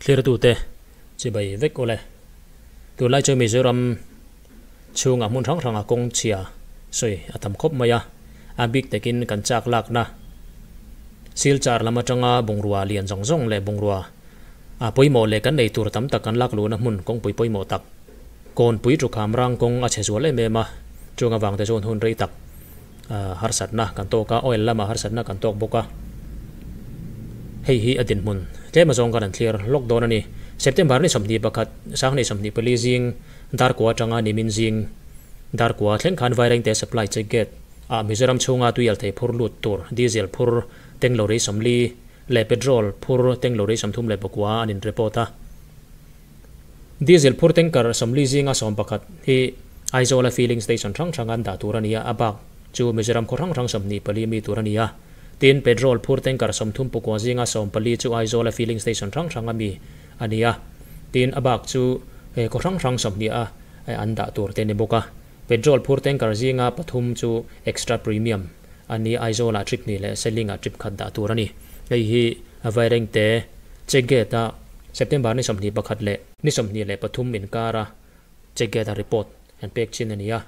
Thlirtute chibai vek awle. Tunlai chu Mizoram chhungah hmun hrang hranga kawng chhia sawi a tam khawp mai a, a bik takin kan chak lakna Silchar lam atanga bungrua lian zawng zawng leh bungrua a pawimawh leh kan nei tur tam tak kan lak luhna hmun kawngpui pawimawh tak Kawnpui Tukham rang kawng a chhe zual em em a, chung avang te chuan hun rei tak harsatna kan tawk a, oil lamah harsatna kan tawk bawk a, hei hi a dinhmun tlem azawng khan an thlir lawk dawn a ni. September ni 21, 2024 zing Darkua atanga nimin zing Darkua thleng khan Vairengte Supply Check Gate ah Mizoram chhunga tuialthei phur lut tur diesel phur teng lorry 40 leh petrol phur teng lorry 39 an in report a. Diesel phur tanker 40 zinga 11 hi Aizawl-a filling station hrang hranga an dah tur a ni a, a bak chu Mizoram khaw hrang hrang 24 mi tur a ni a. Tin, petrol phur tanker 39 zinga 14 chu Aizawl-a filling station hrang hranga mi a ni a. Tin, a bak chu khaw hrang hrang 20 a an dah tur te a ni bawk a. Petrol phur tanker zinga pathum chu extra premium a ni, Aizawl-ah trip hnih leh Seling-ah trip khat dah tur a ni. Hei hi Vairengte check gate-a September ni 21 leh ni 23 inkara check gate-a report an pek chin a ni a,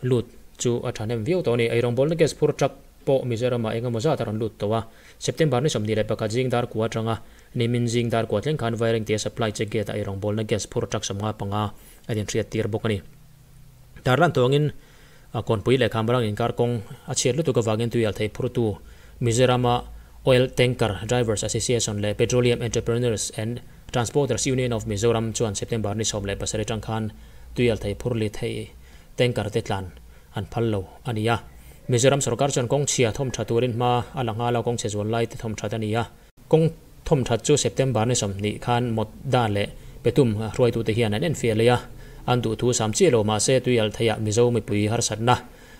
lut chu a thahnem viau tawh a ni. Eirawngbawlna gas phur truck pawh Mizoram-ah eng emaw zat a rawn lut tawh a, September ni 21 zing dar kua atanga nimin zing dar kua thleng khan Vairengte supply check gate-ah eirawngbawlna gas phur truck 55 a inhriat tir bawk a ni. Tarlan tawngin Kawnpui leh Khamrang inkar kawng a chhiat lutuk avangin tuial thei phurtu Mizoram-a Oil Tanker Drivers Association leh Petroleum Entrepreneurs and Transporters Union of Mizoram chuan September ni 17 atang khan tuial thei phur li thei tanker te tlan an phal lo a ni a. Mizoram sorkar chuan kawng chhia thawm tha turin hma a la nghal a, kawng chhe zual lai te thawm that a ni a. Kawng thawm that chu September ni 20 khan Mawtda leh Petum hruaitute hian an enfiah leh a, an duhthu sam chiah lo mahse tuialh theiah Mizo mipui harsatna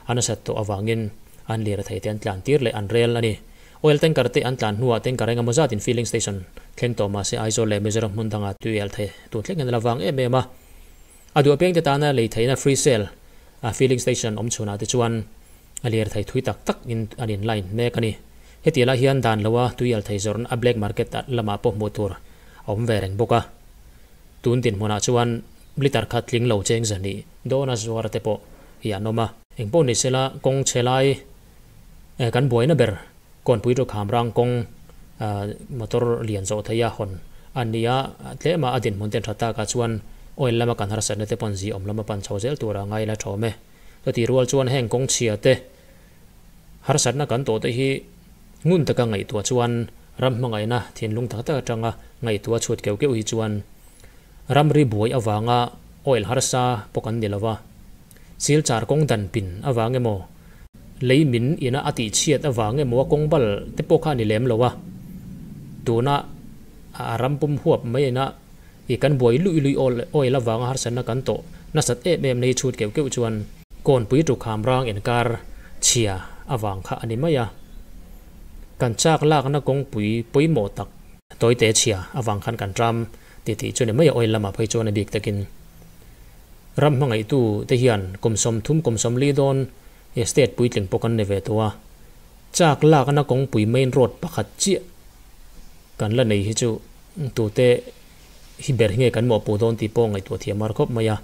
a nasat tawh avangin an lir thei te an tlan tir leh an rel a ni. Oil tanker te an tlan hnuah tanker engemaw zatin filling station thleng tawh mahse Aizawl leh Mizoram hmun dangah tuialh thei tun thleng hian a la vang em em a. A duh apiangte tana lei theihna free sale a filling station awm chhunah te chuan a lir thei thui tak tak in an in line mek a ni. Heti lai hian dan loa tuial thei zawrhna a black market lamah pawh hmuh tur a awm ve reng bawk a. Tun dinhmunah chuan litre khat tling lo cheng zahnih dawna zuar te pawh hi an awm a. Engpawh ni sela kawng chhe lai kan buaina ber Kawnpui ru kham rang kawng motor lian zawh theia hawn a ni a, tlema a dinhmun ten tha takah chuan oil lama kan harsatna te pawn zi awm lama pan chho zel tura ngai la thawm e. Chutih rual chuan heng kawng chhia te harsatna kan tawh te hi ngun taka ngaihtuah chuan ram hmangaihna thinlung tak tak atanga ngaihtuah chhut keuh keuh hi chuan ramri buai avanga oil harsa pawh kan ni lova, Silchar kawng dan pin avang emaw, lei min ina a tih chhiat avang emaw a kawng bal te pawh kha a ni lem lo a, tuna a ram pum huap mai ina i kan buai lui lui oil avanga harsatna kan tawh nasat em em na hi chhut keuh keuh chuan kawnpui tu kham rang inkar chhia avang kha a ni mai a, kan chak lakna kawngpui pawimawh tak tawite chhia avang khan kan ram titih chu ni mai a, oil lamah phei chuan a bik takin. Ram hmangaihtu te hian kum 30 kum 40 dawn state puitling pawh kan ni ve tawh a, chak lakna kawngpui main road pakhat chiah kan la nei hi chu tute hi ber hi nge kan mawhpuh dawn tih pawh ngaihtuah thiam har khawp mai a.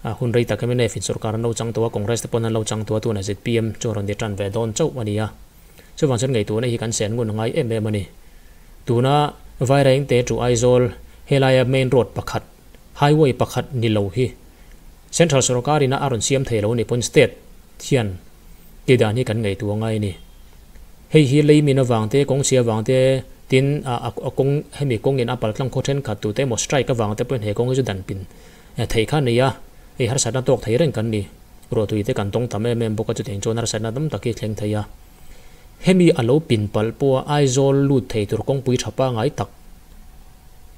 A hun rei tak mnf in sorkar an lo chang tawh a, Congress te pawn an lo chang tawh a, tunah zpm chu a rawn ti tan ve dawn chauh a ni a. Chuvang chuan ngaihtuahna hi kan sen ngun a ngai em em a ni. Tuna Vairengte to Aizawl helaia main road pakhat, Highway pakhat ni lo hi Central sorkar in a rawn siam thei lo ni pawn state hian ti dan hi kan ngaihtuah ngai a ni. Hei hi lei min avang te, kawng chhia avang te, tin a kawng hemi kawng in a pal tlang khaw thenkhat tute emaw strike avang te pawhin he kawng hi chu dan pin theih kha a ni a, hei harsatna tawk thei reng kan ni. Ruahtui te kan tawng tam em em bawk a chutiang chuan harsatna tam tak hi thleng thei a. Hemi a lo pin palh pawha Aizawl lut thei tur kawngpui tha pangai tak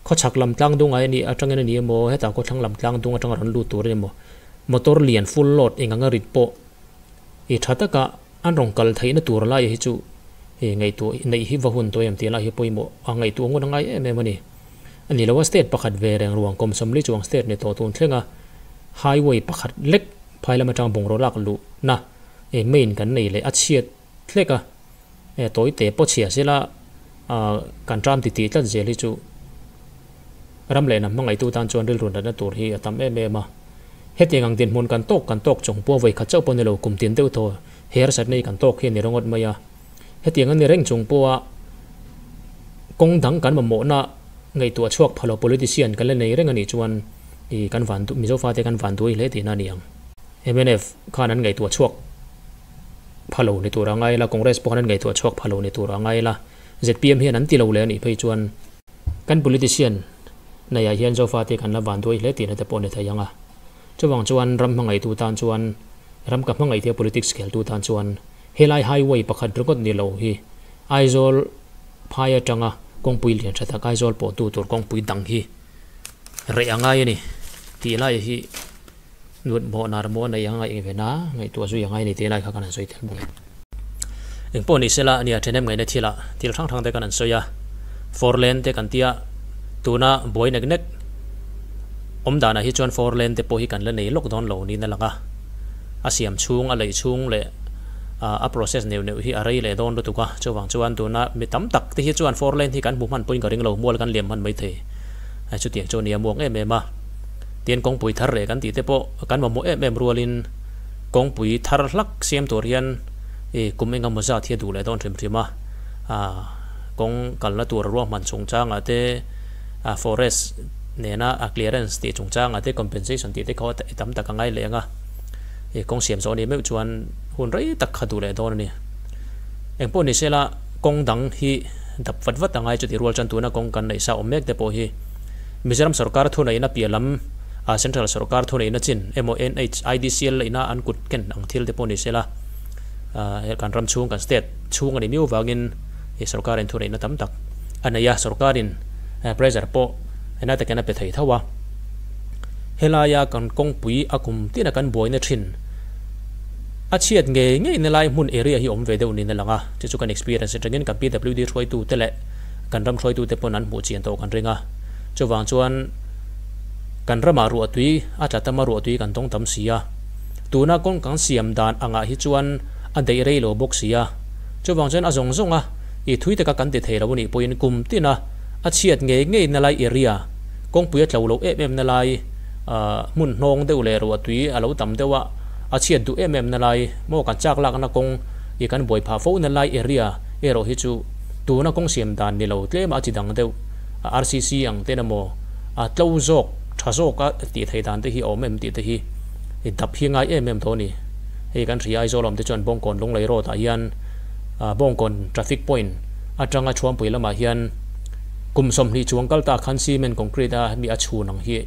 Khawchhak lam tlang dung ai anih atangin a ni emaw, hetah khawthlang lam tlang dung atanga rawn lut tur a ni emaw, motor lian full load eng anga rit pawh i tha taka an rawn kal theihna tur lai hi chu i ngaihtuah neih hi va hun tawh em tih lai hi pawimawh a ngaihtuah ngun a ngai em em a ni. A ni lo a, state pakhat ve reng ruang kum 40 chuang state ni tawh tun thlenga highway pakhat lek phai lam atang bungraw lak luhna main kan nei leh a chhiat hlek a. E tawi te pawh chhia sela kan ram ti tih tlat zel hi chu Ram leh hnam hmangaihtu tan chuan rilru natna tur hi a tam em em a. Hetiang ang dinhmun kan tawk kan tawk chung pawh vawi khat chauh pawh ni lo kum tin deuh thaw he harsatna hi kan tawk hi a ni ringawt mai a. Hetiang a ni reng chung pawha kawng dang kan mamawhna ngaihtuah chhuak pha lo politician kan la nei reng a nih chuan i kan van Mizo fate kan van duai hle tihna a ni ang. Mnf khan an ngaihtuah chhuak pha lo ni tur a ngai la, Congress pawh khan an ngaihtuah chhuak pha lo ni tur a ngai la, zpm hian an ti lo leh a nih phei chuan kan politician neiah hian Zofate kan la van duai hle tihna te pawh a ni thei ang a. Chuvang chuan ram hmangaihtu tan chuan ram ka hmangaih tia politics kheltu tan chuan Helai highway pakhat ringawt ni lo hi Aizawl phai atanga kawngpui lian tha tak Aizawl pawh tu tur kawngpui dang hi reh a ngai a ni tih lai hi nut mawh nar maw nei anga eng ve na ngaihtuah zui a ngai a ni tih lai kha kan han sawi tel bawk e. Engpawh ni sela nia thenem ngaihna thilah thil hrang hrang te kan han sawi a, four lane te kan tia tuna buai nek nek awm danah hi chuan four lane te pawh hi kan la nei lawk dawn lo niin a lang a. A siam chhung, a leih chhung leh a process neuh neuh hi a rei leh dawn lutuk a, chuvang chuan tuna mi tam tak te hi chuan four lane hi kan hmu hman pawhin ka ring lo, mual kan liam hman maithei. Chutiang chu a ni a muang em em a, tin kawngpui thar leh kan tih te pawh kan mamawh em em rualin kawngpui thar hlak siam tur hian i kum engemaw zat hi a duh leh dawn hrim hrim a, kawng kalna tur ruahman chungchangah te forest nena a clearance tih chungchangah te compensation tih te kha i tam tak a ngai leh ang a, i kawng siam zawh a nih meuh chuan hun rei tak kha duh leh dawn a ni. Engpawh ni sela kawng dang hi dap vat vat a ngai chuti rual chuan tuna kawng kan neih sa awm mek te pawh hi Mizoram sorkar thuneihna piah lam a central sorkar thuneihna chin emaw NHIDCL leihna an kut ken ang thil te pawh ni sela he kan ram chhung kan state chhung a nih miau vangin i sorkarin thuneihna tam tak a nei a, sorkarin pressure pawh ena takin a pe thei tho a. Helaia kan kawngpui a kum tina kan buaina thin a chhiat ngei ngei na lai hmun area hi awm ve deuh niin a lang a, chu chu kan experience atangin kan PWD hruaitu te leh kan ram hruaitu te pawn an hmuh chian tawh kan ring a. Chuvang chuan kan ramah ruahtui a tla tam a ruahtui kan tawng tam si a, tuna kawng kan siam dan angah hi chuan a daih rei lo bawk si a. Chuvang chuan a zawng zawng a i thui taka kan ti thei lo anih pawhin kum tina a chhiat ngei ngei na lai area kawngpui a tlo lo em em na lai hmun hnawng deuh leh ruah tui a lo tam deuh a, a chhiat duh em em na lai maw kan chak lakna kawng i kan buai phah fo na lai area erawh hi chu tuna kawng siam dan ni lo tlem a chi dang deuh RCC ang ten emaw a tlo zawk tha zawk a tih theih dan te hi a awm em tih te hi i dap hi ngai em em tawh a ni. Hei kan hria Aizawl awm te chuan Bawngkawn Lunglei Road ah hian Bawngkawn Traffic Point atanga Thuampui lamah hian kum 20 chuang kal ta khan cement concrete a mi a chhun ang hi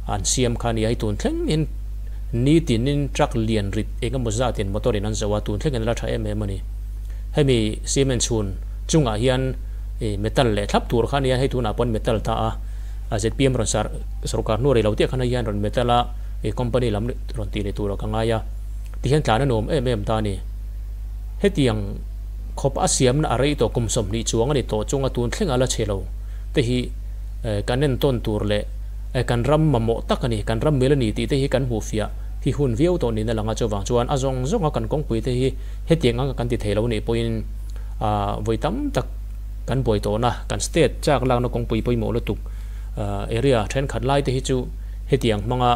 an siam kha a ni a, hei tun thleng in nitin in truck lian rit eng emaw zat in motor in an zo a, tun thleng in a la tha em em a ni. Hemi cement chhun chungah hian metal leh thlap tur kha a ni a, hei tunah pawn metal ta a zpm rawn sorkar hnu rei lo tih khan hei hian rawn metal a company lam rawn tih ni tur a ka ngai a, tihian tlan a nuam em em ta a ni. Hetiang khawp a siamna a rei tawh kum 20 chuang a ni tawh chunga tun thleng a la chhe lo te hi kan entawn tur leh kan ram mamawh tak a ni, kan ram mil a ni tih te hi kan hmuh fiah hi hun viau tawh niin a lang a, chuvang chuan a zawng zawnga kan kawngpui te hi hetiang anga kan ti thei lo nih pawhin vawi tam tak kan buai tawhna kan state chak lakna kawngpui pawimawh lutuk area thenkhat lai te hi chu hetiang hmanga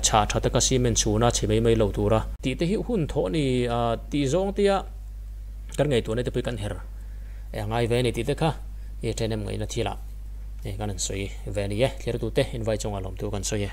chhah tha taka cement chhuna chhe mai mai lo tura tih te hi hun thawh a ni tih zawng tia kan ngaihtuahna te pawh hi kan her a ngai ve a ni tih te kha i thenem ngaihna thilah kan han sawi ve a ni e. Thlertute invai chungah lawmtu kan sawi e.